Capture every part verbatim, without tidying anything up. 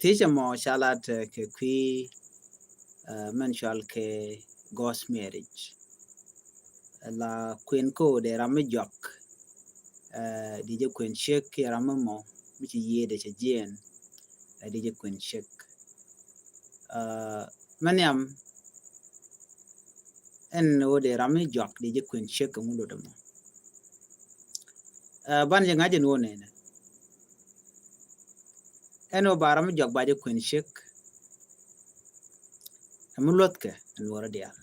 Ti cɛ mɔ ca lat, eh, kɛ kui̱, eh, mɛn cual kɛ ghost marriage. La kuën kä dee ram mi juak, eh, di jɛ kuën ciek kiɛ ram mi mɔ mi ci yiëëdɛ cɛ jiɛɛn, eh, di jɛ kuën ciek. Eh, mɛ nhiam ɛn ɣöö dee ram mi juak di jɛ kuën ciek kɛ ŋu lot ɛmɔ. Eh, ban jɛ ŋa̱c ɛn ɣöö nɛnɛ. Ɛn ɣöö ba ram mi juak ba jɛ kuën ciek. Ɛmi luɔthkɛ ɛn Nuɔri diaal.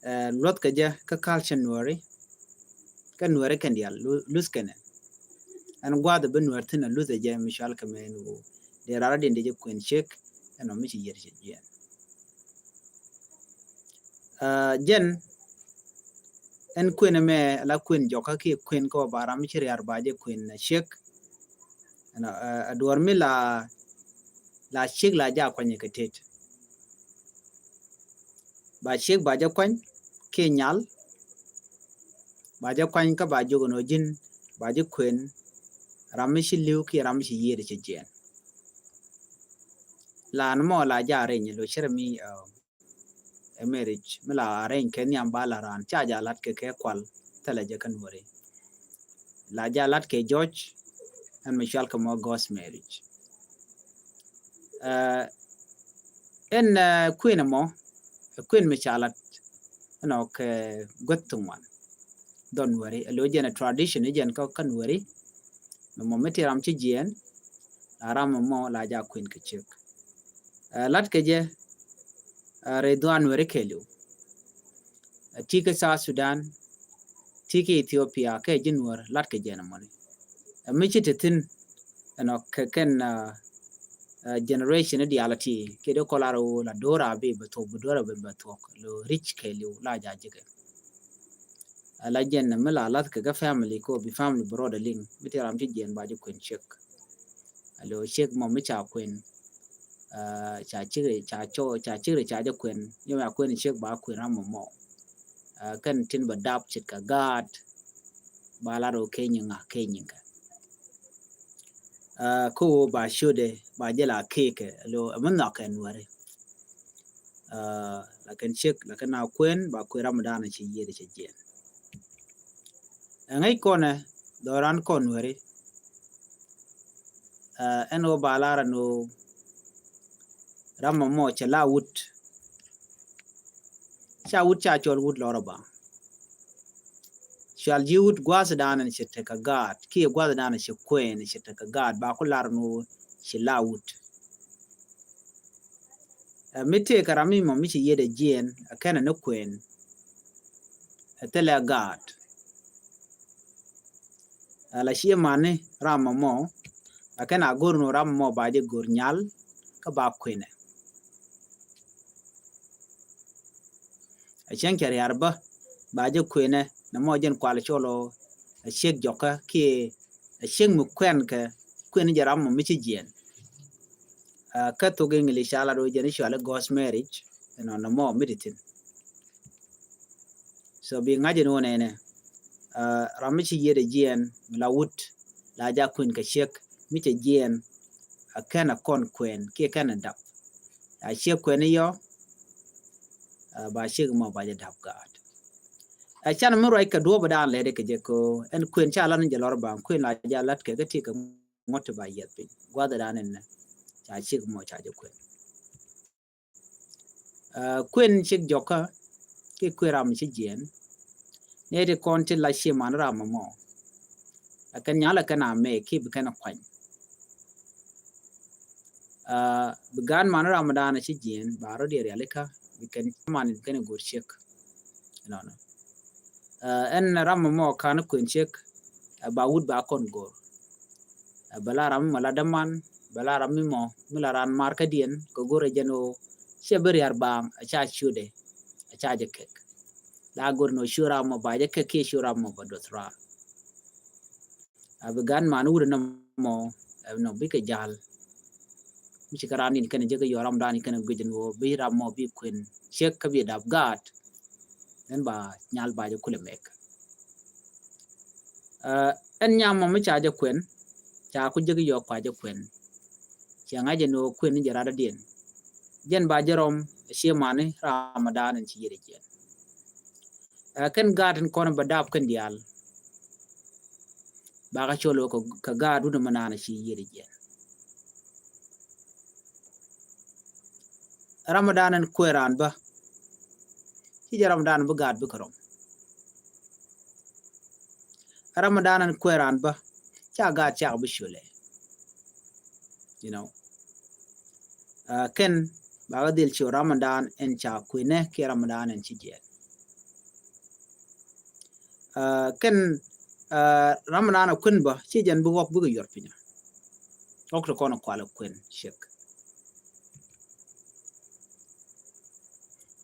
Eh, luɔthkɛ jɛ kä culture Nuɔri. Kä Nuɔri kɛn diaal lu-, luth kɛnɛ. Ɛn gua̱a̱th bi Nuɔri thi̱n a luth ɛ jɛ mi cual kɛ mɛ ɛn ɣöö dee ram ram diɛn di jɛ kuën ciek ɛn ɔ mi ci yiëëdɛ cɛ jiɛɛn. Ah, jɛn ɛn kuën ɛmɛ la kuën jɔkä kiɛ kuën kä ba ram mi ci riar ba jɛ kuën ciek. Ɛn, ah, a duɔr mi la, la ciek la ja kuany kɛ tet. Ba ciek ba jɛ kuany kiɛ nyal. Ba jɛ kuany kä ba jok ɛn ɔ ji̱n ba jɛ kuën ram mi ci li̱w kiɛ ram mi ci yiëëdɛ cɛ jiɛɛn. La ni mɔ la ja reny lo cɛ rɛ mi, ah, ɛ marriage mi la arrange kɛ nhiam ba la raan ca ja lat kɛ kɛ kual thilɛ jɛ kä Nuɔri. La ja lat kɛ jɔc ɛn mi cual kɛ mɔ ghost marriage. Eh, ɛn, eh, kuën ɛmɔ, kuën mi ca lat ɛn ɔ kɛ guäth ti ŋuan. Dhɔn Nuɔri ɛ lo jɛn ɛ tradition i̱ jɛn kä, kä Nuɔri. Mi mɔ mi ti ram ci jiɛɛn la ram mɔ la ja kuën kɛ ciek. Eh, lat kɛ jɛ, eh, rɛy dhuan Nuɛri kɛɛliw. Eh, ti kä South Sudan, ti kä Ethiopia, kɛ ji̱ Nuɛr lat kɛ jɛ nɛ mɔni. Eh, mi ci te thi̱n ɛn ɔ kɛ kɛn, eh, eh, generation i̱ diaal a ti kɛ dee kɔl ar ɣöö la do̱r a bi bɛ thuɔk, bi do̱r a bi bɛ thuɔk lo ri̱c kɛɛliw la ja jikɛ. Ala jɛn mi la lath kɛ kä family ko bi family bi rɔɔdɛ liŋ mi ti ram ci jiɛn ba jɛ kuën ciek. Alo ciek mɔ mi ca kuën, ah, ca cikri ca cɔ ca cikri ca jɛ kuën yom ya kuën ciek ba kuën ram mɔ mɔ. Ah, kɛn tin bɛ dap ce̱tkɛ gaat ba la rɔ kɛ nyiŋa kɛ nyiŋkɛ. Ah, kä woo ba ciötdɛ ba jɛ la kekɛ alo mi nhɔkɛ Nuɛri. Ah, lakin ciek lakin a kuën ba kuën ram mɔ da̱a̱n ci yiëëdɛ cɛ jiɛn. Ɛŋäc kɔnɛ dhɔran kɔn Nuɛri. Ah, ɛn ɣöö ba lar ɛn ɣöö ram mɔ mɔ cɛ la wut. Ca wut ca cɔl wut lɔr ɔ ba. Cual ji̱ wut gua̱th dan cɛ tekɛ gaat kiɛ gua̱th dan cɛ kuën cɛ tekɛ gaat ba ku lar ɛn ɣöö cɛ la wut. Ɛ mi tëëkɛ ram mi mɔ mi ci yiëëdɛ jiɛn ɛ kɛnɛ ni kuën. Ɛ thilɛ gaat. Ɛ la ciɛ mani ram mɔ mɔ ɛ kɛn a go̱r ni ram mɔ ba jɛ go̱r nyal kä ba kuënɛ. Ɛ cäŋ cɛ riar bä ba jɛ kuënɛ nɛ mɔ jɛn kual cɔl ɔ ɛ ciek jɔkä kiɛ ɛ ciek mi kuɛn kɛ kuën jɛ ram mɔ mi ci jiɛn. Ah, kä thok English ca lat wee jɛn i̱ cuali ghost marriage ɛnɔ nɛ mɔ mi ti thi̱n. So bi ŋa̱c ɛn wä nɛnɛ, ah, ram mi ci yiëëdɛ jiɛn mi la wut la ja kuën kɛ ciek mi cɛ jiɛn. A kɛn a kɔn kuɛn kiɛ kɛn a dap. A ciek kuɛn i̱ yɔ, ah, ba ciek mɔ ba jɛ dap gaat. A can mi ruac kɛ duɔ̱ɔ̱p dan lɛt kɛ jɛ ko ɛn kuën ca lat ni jɛ lɔr baŋ kuën la ja lat kɛ kä ti kɛ ŋuɔ̱t ti ba yiɛth piny gua̱th dan ɛn nɛ ca ciek mɔ ca jɛ kuën. Ah, kuën ciek jɔkä kiɛ kuën ram ci jiɛn. Nɛ ti kɔn ti la ciɛ man ram mɔ. Lakin nyal kɛn a mɛ ki bi kɛn a kuany. Ah, bi gan man ram dan ci jiɛn ba rɔ diɛ rialikä bi kɛn man bi kɛn a go̱r ciek. Nɔnɔ. Ah, ɛn ram mɔ kan kuën ciek, ah, ba wut ba kɔn go̱r. Ah, bɛ la ram mi mɔ la däman, bɛ la ram mi mɔ mi la ran mar kädiɛn kɛ go̱r ɛ jɛn ɣöö ciɛ bi riar baam a ca ciötdɛ a ca jɛ kɛk. La go̱r ni ɣöö ciö ram mɔ ba jɛ kɛk kiɛ ciö ram mɔ ba duɔth raar. A bi gan man wut nɔmɔ, ɛ nɔ bikɛ jal. Mi ci kɛ ran in kɛn jek yɔ ram dan in kɛn guic in woo bi ram mɔ bi kuën ciek kä bi dap gaat. Ɛn ba nyal ba jɛ kulɛ mɛk. Ɛ, ɛn nyam mɔ mi ca jɛ kuën ca ku jek yɔ kua jɛ kuën. Cɛ ŋa̱c ɛn ɣöö kuën ni jɛ radɔ̱diɛn. Jɛn ba jɛ rɔm ɛ ciɛ mani Ramadan ɛn ci yiëë jiɛn. Ɛ kɛn gaat tin kɔn bɛ dap kɛn diaal. Bakɛ cɔl ɣöö kɛ, kɛ gaat wut ɛmɛ naan ɛ ci yiëë jiɛn. Ramadan ɛn kuëë raan bä. Ci jɛ Ramadan bi gaat bikɛ rɔm. Ramadan ɛn kuëë raan bä. Ca gaat cak bi culɛ. You know. Ɛ kɛn bakɛ dhil ciö Ramadan ɛn ca kuënɛ kiɛ Ramadan ɛn ci jiɛn. Ɛ kɛn ɛ Ramadan ɛ kuën bä ci jɛn bi ɣɔk bikɛ yuɔr piny. Ɣɔk ti kɔn ɛ kual ɛ kuën ciek.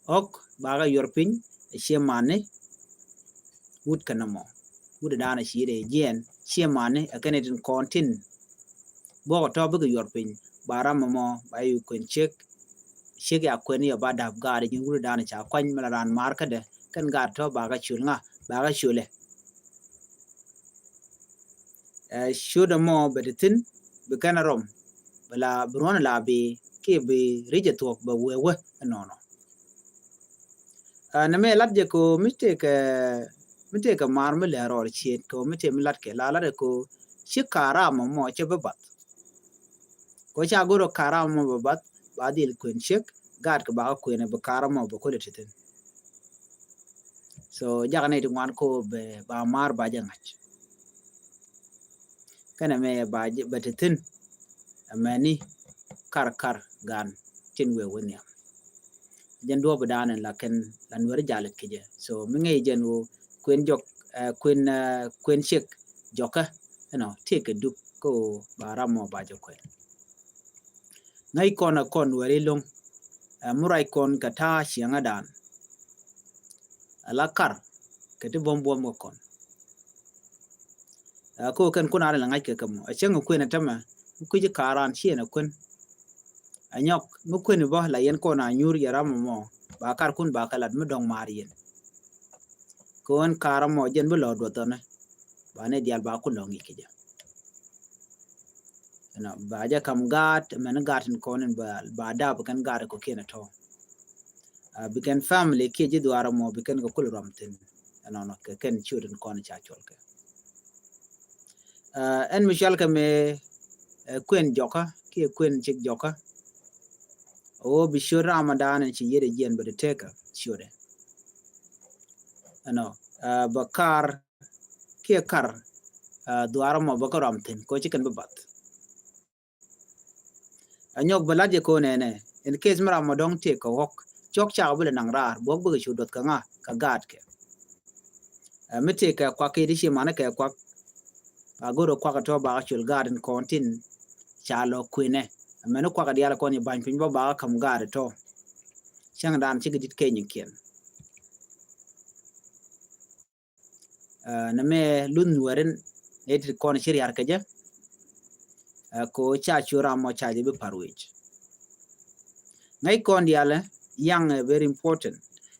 Ɣɔk bakɛ yuɔr piny ɛ ciɛ mani wut kɛn ɛmɔ. Wut ɛ da̱a̱n ɛ ci yiëë jiɛn ciɛ mani ɛ kɛn ɛ tin kɔn tin. Buɔk ɛ tɔ̱ bikɛ yuɔr piny ba ram ɛmɔ ba yi kuën ciek. Ciek ya kuën yɛ ba dap gaat ɛ ji̱n wut ɛ da̱a̱n ɛ ca kuany mi la raan maar kädɛ kɛn gaat tɔ̱ bakɛ cul ŋa bakɛ culɛ. Ɛ ciötdɛ mɔ bɛ te thi̱n bi kɛn rɔm bi la bi ruɔ̱n la bi kiɛ bi ri̱c ɛ thuɔ̱k bɛ wee wee ɛnɔnɔ. Ɛ nɛmɛ lat jɛ ko mi tëëkɛ mi tëëkɛ maar mi lɛ rɔɔr ciet ko mi tëë mi lat kɛ la lat jɛ ko ci ka̱a̱ ram mɔ mɔ cɛ bi bath. Ko ca go̱r ɔ ka̱a̱ ram mɔ bɛ bath ba dhil kuën ciek gaat kɛ bakɛ kuën ɛ bi ka̱a̱ ram mɔ bɛ kulɛ te thi̱n. So jakä nɛy ti ŋuan ko bɛ ba maar ba jɛ ŋa̱c. Kɛnɛ mɛ ba jɛ bɛ te thi̱n. Amäni kar kar gan tin wee wä nhiam. Jɛn duɔ̱ɔ̱p dan in la kɛn la nuɛri jal kɛ jɛ. So mi ŋäc jɛn wä kuën jɔk ɛ kuën ɛ kuën ciek jɔkä. You know, tëëkɛ duk ko ba ram mɔ ba jɛ kuën. Ŋäc kɔn ɛ kɔn weri lo̱ŋ. Ɛ mi ruac kɔn kɛ ta̱a̱ ciɛŋädan. Ɛ la kar kɛ ti buɔ̱m buɔ̱m kɛ kɔn. Ɛ ko kɛn kun a ri la ŋa̱c kɛ kɛ mɔ ɛ cäŋ ɛ kuën ɛ tämɛ mi kui̱ci ka̱a̱ran ciɛn ɛ kuën. Ɛ nyɔk mi kuën ɛ bä la yɛn kɔn a nyuur yɛ ram mɔ ba kar kun ba kɛ lat mi dɔ̱ŋ maar yɛn. Kɛ ɣän ka̱a̱r mɔ jɛn bi lɔ duɔth ɔnɛ ba ni dial ba kun lɔ ŋi̱i̱c kɛ jɛ. Ɛnɔ ba jɛ kam gaat mɛn gaat in kɔn in ba dap kɛn gaat kɔ kiɛn tɔ. Bi kɛn family kiɛ ji̱ dhuaar mɔ bi kɛn kɛ kul rɔm thin. Ɛnɔnɔ kɛ kɛn ciöt in kɔn ca cɔl kɛ. Ɛn mi cɔl kɛ mɛ kuën jɔkä kiɛ kuën cik jɔkä. Ɣöö bi ciöt Ramadan in ci yiëë jiɛn bɛ di tekä ciötdɛ. Ɛnɔ bɛ kar kiɛ kar dhuaar mɔ bä kä rɔm thin ko ci kɛn bi bath. Anyɔk bä lat jɛ ko nɛnɛ in case mi ram mɔ dɔ̱ŋ tëëk kɛ ɣɔk cɔk cak bi lɛ naŋ raar buɔk bikɛ cu duɔth kɛ ŋa kɛ gaatkɛ. Ɛ mi tëëk kɛ kuak kiɛ di ci mani kɛ kuak. A go̱r ɛ kuak ɛ tɔ bakä col gaat in kɔn tin ca lɔ kuënɛ. Ɛ mɛni kuak ɛ diaal kɔn i̱ ba̱ny piny bä bakä käm gaat ɛ tɔ. Cäŋ dan cikɛ dit keny in kiɛn. Nɛ mɛ luth nuɛɛrin nɛ ti kɔn ci riar kɛ jɛ. Ko ca cu ram mɔ ca jɛ bi par wec. Ŋäc kɔn dialɛ yaŋ ɛ very important.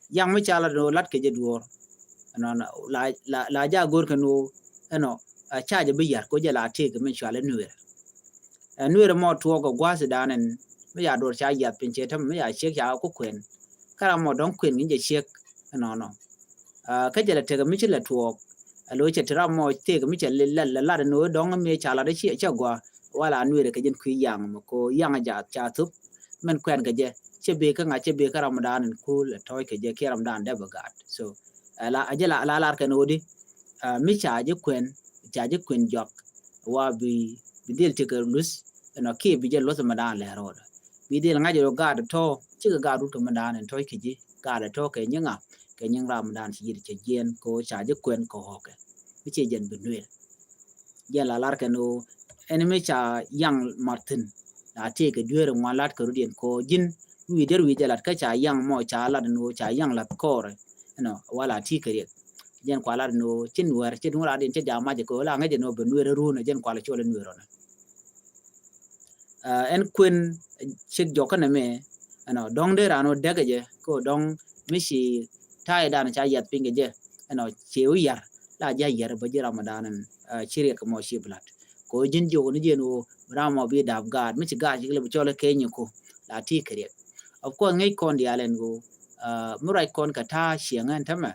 Yaŋ mi ca lat lat kɛ jɛ duɔr. Ɛnɔ la la ja gor kɛ no ɛnɔ ca jɛ bi yar ko jɛ la tëëk mi cual ɛ nuɛɛr. Ɛ nuɛɛr mɔ tuɔɔk ɛ gua̱a̱th dan ɛn mi ya duɔr ca yiath piny cɛ tɛm mi ya ciek ca ku kuɛn. Kä ram mɔ dɔ̱ŋ kuɛn ŋi̱n jɛ ciek ɛnɔnɔ. Kä jɛ lɛ tekɛ mi ci lɛ tuɔɔk. Ɛ lo̱c cɛ ti ram mɔ tëëk mi cɛ lɛ lɛ lat ɛn ɣöö dɔ̱ŋ mi ca lat ɛ ciɛ cɛ gɔaa. Wala nueerɛ kɛ jɛn kui̱ yaŋ mɛ ko yaŋ jath ca thop. Mɛn kuɛn kɛ jɛ cɛ bee kä ŋa̱c cɛ bee kä ram dan ɛn kuul ɛ tɔ̱ɔ̱c kɛ jɛ kiɛ ram dan dɛp ɛ gaat. So ɛ la ɛ jɛ la la lar kɛn ɣöö di mi ca jɛ kuɛn ca jɛ kuɛn jɔak. Wa bi bi dhil tekɛ luth ɛnɔ kiɛ bi jɛ luth mɛ dan lɛ ro̱o̱dɛ. Bi dhil ŋa̱c ɛ ɣöö gaat ɛ tɔ̱ cikɛ gaat rut kɛ mɛ dan ɛn tɔ̱ɔ̱c kɛ ji̱ gaat ɛ tɔ̱ kɛ nyiŋa kɛ nyiŋ ram dan ci yiëë cɛ jiɛn ko ca jɛ kuɛn kɛ ɣɔ̱kɛ. Mi ci jɛn bi nueer. Jɛn la lar kɛn ɣöö ɛn mi ca yaŋ mat thi̱n la tëëkɛ dueer ŋuan lat kɛ rut yɛn ko ji̱n wi̱i̱ der wi̱i̱ jɛ lat kä ca yaŋ mɔ ca lat ɛn ɣöö ca yaŋ lath kɔɔrɛ. Ɛnɔ wala ti kɛ riɛk. Jɛn kua lat ɛn ɣöö cin wɛr ci duŋ rat yɛn ci jam mac kɛ ɣöö la ŋäc ɛn ɣöö bɛ nueer run ɛ jɛn kua la cɔl ɛ nueer ɔnɛ. Ɛn kuën cik jɔkä nɛ mɛ ɛnɔ dɔ̱ŋ dee ran ɣöö däkɛ jɛ kɛ ɣöö dɔ̱ŋ mi ci ta̱a̱ dan ca yiath piny kɛ jɛ. Ɛnɔ ci wä yar la ja yar bä ji̱ Ramadan ɛn ci riɛk kɛ mɔ ci bi lat. Kɛ ɣöö ji̱n jiök ni jiɛn ɣöö ram mɔ bi dap gaat, mi ci gaat ci kɛ lɛ bi cɔl kɛ nyiku, la ti kɛ riɛk. Of course, ŋäc kɔn diaal ɛn ɣöö, ah, mi ruac kɔn kɛ ta̱a̱ cieŋ ɛn tämɛ,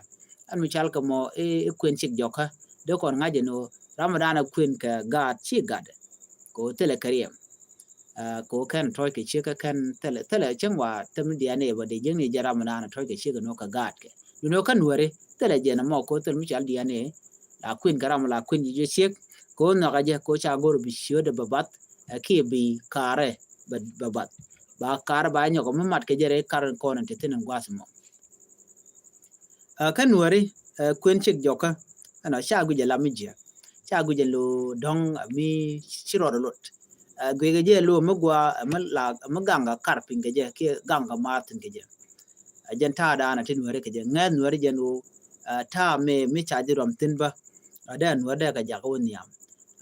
ɛn mi cal kɛ mɔ i̱, i̱ kuën cik jɔkä, dee kɔn ŋa̱c ɛn ɣöö ram mi da̱a̱n a kuën kɛ gaat ci gatdɛ, kɛ ɣöö thilɛ kɛ riɛm. Ah, kɛ ɣöö kɛn tɔ̱ɔ̱c kɛ ciek kä kɛn thilɛ, thilɛ cäŋ wa thil mi D N A bä dee jiäkni jɛ ram mi da̱a̱n a tɔ̱ɔ̱c kɛ ciek ɛn ɣöö kɛ gaat kɛ. Duundɛ ɣöö kä Nuääri thilɛ jɛn ɛmɔ kɛ ɣöö thil mi cal D N A, la kuën kɛ ram la kuën ji̱ jɛ ciek, kɛ ɣöö nhɔakɛ jɛ kɛ ɣöö ca go̱r bi ciötdɛ bɛ bath, ɛ kiɛ bi kaarɛ bɛ, bɛ bath. Ba kaarɛ ba nyɔk mi mat kɛ jɛ rɛy kar kɔn in te thi̱n in gua̱a̱th mɔ. Ɛ kä Nuääri, ɛ kuën cik jɔkä, ɛnɔ ca guic ɛ la mi jiɛ. Ca guic ɛ lo dɔ̱ŋ mi ci rɔɔdɛ lot. Ɛ guic kɛ jɛ lo mi gua, ɛ mi la, ɛ mi gaŋ kɛ kar piny kɛ jɛ, kiɛ gaŋ kɛ maar thi̱n kɛ jɛ. Ɛ jɛn ta̱a̱ da̱a̱n a ti Nuääri kɛ jɛ, ŋäth Nuääri jɛn ɣöö, ɛ ta̱a̱ mëë mi ca ji̱ rɔm thi̱n bä, ɛ dee Nuäär dee kɛ jakä wä nhiam.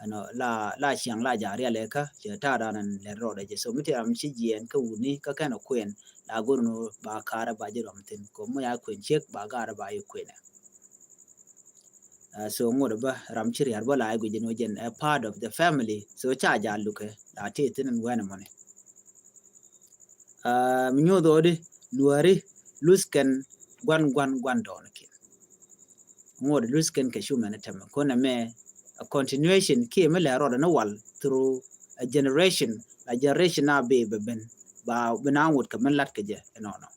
Ɛnɔ la, la ciaŋ la ja̱ rial ɛ kä, cɛ ta̱a̱ da̱a̱n ɛn lɛr rɔɔdɛ jɛ. So mi ti ram ci jiɛɛn kä wutni kä kɛn ɛ kuën, la go̱r ni ɣöö ba kaarɛ ba ji̱ rɔm thi̱n. Kɛ ɣöö mi ya kuën ciek, ba gaarɛ ba ji̱ kuën ɛ. Ɛ, so ŋot bä ram ci rial bä la i̱ guic ni ɣöö jɛn ɛ part of the family. So ca ja̱ lukɛ, la ti thi̱n ɛn wɛn ɛmɔni. Ɛ, mi nyuuth ɣöö di Nuääri luth kɛn gua̱n, gua̱n, gua̱n dɔɔnikiɛn. Ŋot luth kɛn kɛ cu mɛn tämɛ. Kɔn ɛmɛ a continuation kiɛ mi lɛ rɔɔdɛ ni wal through a generation, a generation a bee bɛ ben. Ba bi na ŋot kɛ mi lat kɛ jɛ ɛnɔnɔ.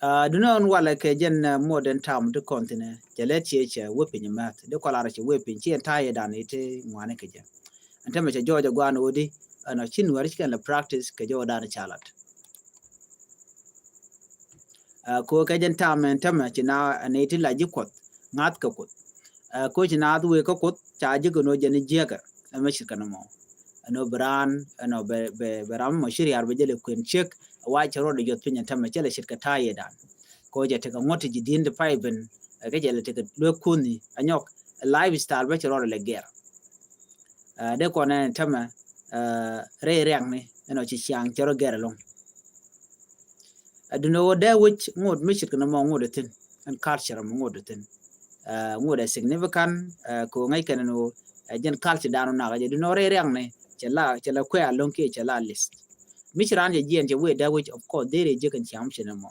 Ɛ, duundɛ ɣöö walɛ kɛ jɛn, ɛ, modern term ti kɔn thi̱n ɛ, cɛ lɛ tiee cɛ wee piny mɛth. Di kɔn lar cɛ wee piny, ci ɛn ta̱a̱ yɛ da̱a̱n i̱ ti ŋuani kɛ jɛ. Ɛn tämɛ cɛ jɔɔc ɛ gua̱a̱n ɣöö di, ɛnɔ ci Nuääri ci kɛn lɛ practice kɛ jɔɔc da̱a̱n ca lat. Ɛ, kɛ ɣöö kɛ jɛn ta̱a̱ mɛn tämɛ ci na ɛn i̱ ti la ji̱ Kuɔth, ŋa̱th kɛ Kuoth. Ɛ, kɛ ɣöö ci naath wëë kä Kuoth, ca ji̱ kɛ nɔ jɛn i̱ jiäkä, ɛ mɛ ce̱tkɛ nɔmɔ. Ɛnɔ bi raan, ɛnɔ bɛ, bɛ, bɛ ram mɔ ci rial bɛ jɛ lɛ kuën ciek, ɛ wa cɛ rɔɔdɛ juɔth piny ɛn tämɛ cɛ lɛ ce̱tkɛ ta̱a̱ yɛ da̱a̱n. Kɛ ɣöö cɛ tekɛ ŋuɔ̱t ti ji̱ di̱n ti pay ben, ɛ kɛ cɛ lɛ tekɛ luek kuɔ̱ni, ɛ nyɔk, ɛ lifestyle bä cɛ rɔɔdɛ lɛ gɛr. Ɛ, dee kɔn ɛn tämɛ, ɛ, rɛy riaŋni, ɛnɔ ci ciaŋ cɛ rɔ gɛr ɛlɔ̱ŋ. Ɛ, duundɛ ɣöö dee wec ŋot mi ce̱tkɛ nɔmɔ ŋot ɛ thi̱n, ɛn culture mɔ ŋot ɛ thi̱n. Ɛ, ŋot ɛ significant, ɛ, kɛ ɣöö ŋäc kɛn ɛn ɣöö, ɛ, jɛn culture da̱a̱n ɣöö nak ɛ jɛ, duundɛ ɣöö rɛy riaŋni cɛ la, cɛ la kuɛ ɛlɔ̱ŋ kiɛ cɛ la list. Mi ci raan cɛ jiɛɛn cɛ wee dee wec, of course, dee rɛy jiäk ɛn ciaŋ mi ce̱t ɛmɔ.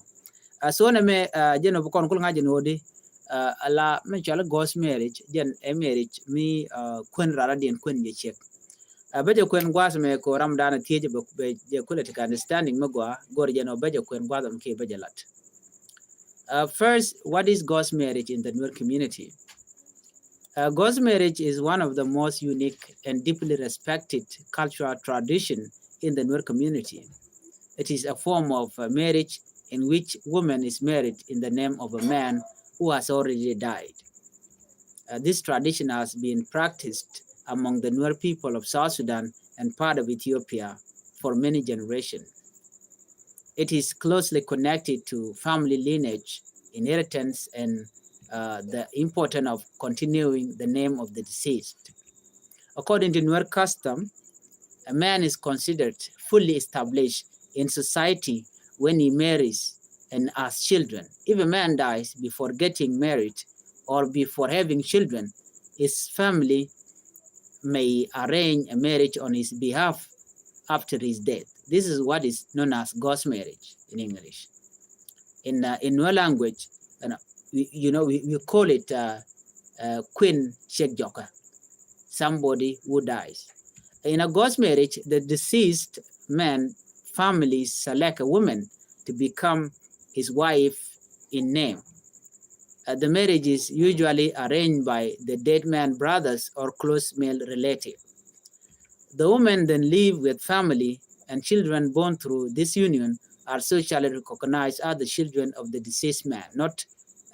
Ɛ, so nɛmɛ, ɛ, jɛn ɛ bi kɔn kul ŋa̱c ɛn ɣöö di, ɛ, ala mi cɔal i̱ ghost marriage, jɛn ɛ marriage mi, ɛ, kuën rara diɛn kuën jɛ ciek. Ɛ, bä jɛ kuën gua̱a̱th mɛ kɛ ɣöö ram da̱a̱n a thiec bɛ, bɛ jɛ kulɛ tekɛ understanding mi gɔaa, go̱r jɛn ɔ bä jɛ kuën gua̱a̱th mɛ kiɛ bä jɛ lat. Ɛ, first, what is ghost marriage in the Nuer community? Uh, ghost marriage is one of the most unique and deeply respected cultural tradition in the Nuer community. It is a form of, uh, marriage in which woman is married in the name of a man who has already died. Uh, this tradition has been practiced among the Nuer people of South Sudan and part of Ethiopia for many generations. It is closely connected to family lineage, inheritance, and, uh, the importance of continuing the name of the deceased. According to Nuer custom, a man is considered fully established in society when he marries and has children. If a man dies before getting married or before having children, his family may arrange a marriage on his behalf after his death. This is what is known as ghost marriage in English. In, uh, in Nuer language, you know, we, you know, we, we call it, uh, uh, kuën ciek jɔkä, somebody who dies. In a ghost marriage, the deceased man family select a woman to become his wife in name. Uh, the marriage is usually arranged by the dead man brothers or close male relative. The women then live with family, and children born through this union are socially recognized as the children of the deceased man, not,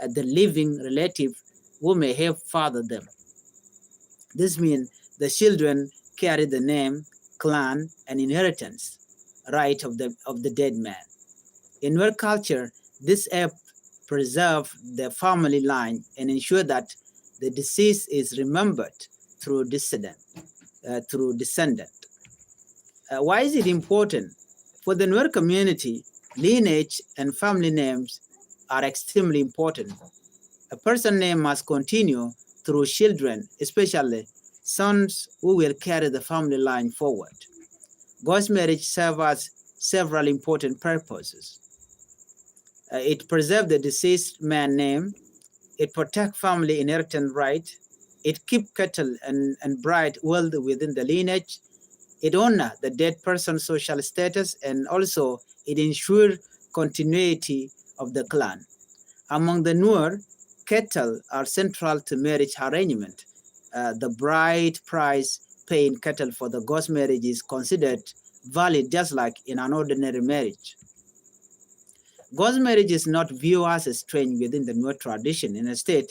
uh, the living relative who may have fathered them. This means the children carry the name, clan, and inheritance right of the, of the dead man. In Nuer culture, this help preserve the family line and ensure that the deceased is remembered through descendant, uh, through descendant. Uh, why is it important? For the Nuer community, lineage and family names are extremely important. A person name must continue through children, especially sons who will carry the family line forward. Ghost marriage serve as several important purposes. Uh, it preserve the deceased man name. It protect family inheritance right. It keep cattle and, and bride wealth within the lineage. It honor the dead person's social status, and also it ensure continuity of the clan. Among the Nuer, cattle are central to marriage arrangement. Uh, the bride price paying cattle for the ghost marriage is considered valid just like in an ordinary marriage. Ghost marriage is not viewed as a strange within the Nuer tradition. Instead,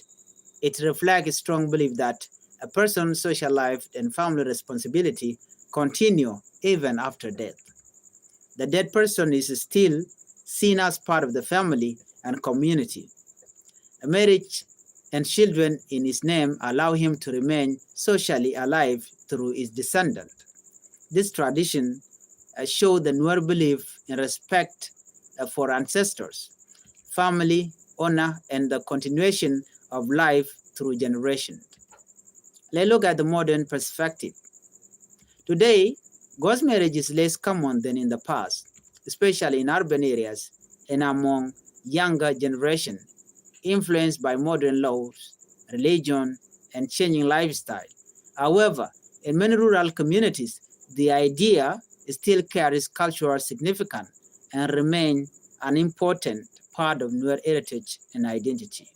it reflects a strong belief that a person's social life and family responsibility continue even after death. The dead person is still seen as part of the family and community. A marriage and children in his name allow him to remain socially alive through his descendant. This tradition uh, show the Nuer belief in respect uh, for ancestors, family, honor, and the continuation of life through generation. Let's look at the modern perspective. Today, ghost marriage is less common than in the past, especially in urban areas and among younger generation, influenced by modern laws, religion, and changing lifestyle. However, in many rural communities, the idea still carries cultural significance and remain an important part of Nuer heritage and identity.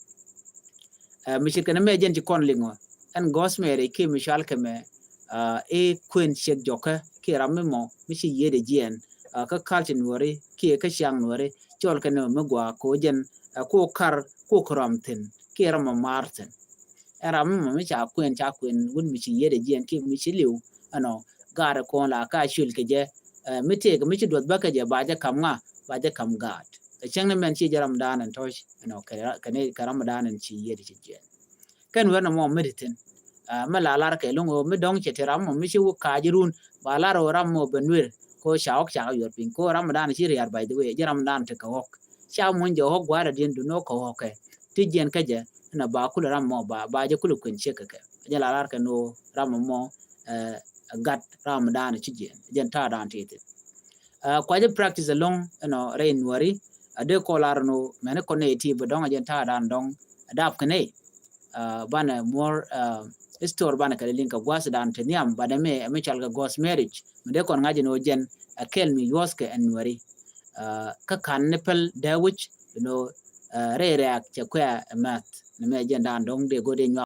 Uh, mi ci kɛn mɛ jɛn ci kɔn liŋɔ ɛn ghost marriage kiɛ mi cual kɛ mɛ uh, i̱ kuën ciek jɔkä kiɛ ram mi mɔ mi ci yiëëdɛ jiɛn uh, kä culture Nuɔri kiɛ kä ciaŋ Nuɔri cɔl kɛ ni mi gua ko jɛn uh, ko kar ko kɛ ram thin kiɛ ram mɔ mar thin. Ɛn ram mi mɔ mi ca kuën ca kuën wun mi ci yiëëdɛ jiɛn kiɛ mi ci liw ɛnɔ gaat ɛ kɔn la ka cul kɛ jɛ uh, mi tëëk mi ci duɔth bä kɛ jɛ ba jɛ kam ŋa ba jɛ kam gaat. Kɛ cäŋ ni mɛn ci jɛ ram dan ɛn tɔc ɛnɔ kɛ ram dan ɛn ci yiëëdɛ ci jiɛn. Kɛn wɛr nɔmɔ mi ti thin. Ah, mi la lar kɛ loŋ ɣöö mi dɔ̱ŋ cɛ ti ram mɔ mi ci wä ka̱a̱c run ba lar ɣöö ram mɔ ben wer ko ca ɣɔk cakɛ yuɔr piny ko ram dan ci riar, by the way, jɛ ram dan ti kɛ ɣɔk ca muny jɛ ɣɔk gua̱a̱r adiɛn dun ɣɔk kɛ ɣɔk kɛ ti jiɛn kä jɛ. Ɛn a ba kulɛ ram mɔ ba ba jɛ kulɛ kuɛn ciek kɛ kɛ jɛ la lar kɛ ni ɣöö ram mɔ eh, gat ram dan ci jiɛn jɛn ta̱a̱ dan ti thin. Ah, kuacä practice along ɛnɔ rɛy Nuɔri a dee kɔ lar ni ɣöö mɛni kɔn nɛy ti bi dɔ̱ŋ a jɛn ta̱a̱ dan dɔ̱ŋ a dap kɛ nɛy. Ah, banɛ more ah, store banɛ kɛ liŋ kɛ gua̱a̱th dan te nhiam banɛ mi mi cɔal kɛ ghost marriage mi dee kɔn ŋa̱c ni ɣöö jɛn a kɛl mi yuɔth kɛ ɛn Nuɔri. Ah, kä ka̱n ni päl dee wi̱c ni ɣöö ah, rɛy rɛ̈ɛ̈k cɛ kuɛ ɛ mɛth ni mɛ jɛn dan dɔ̱ŋ dee go̱o̱r dee nyuak.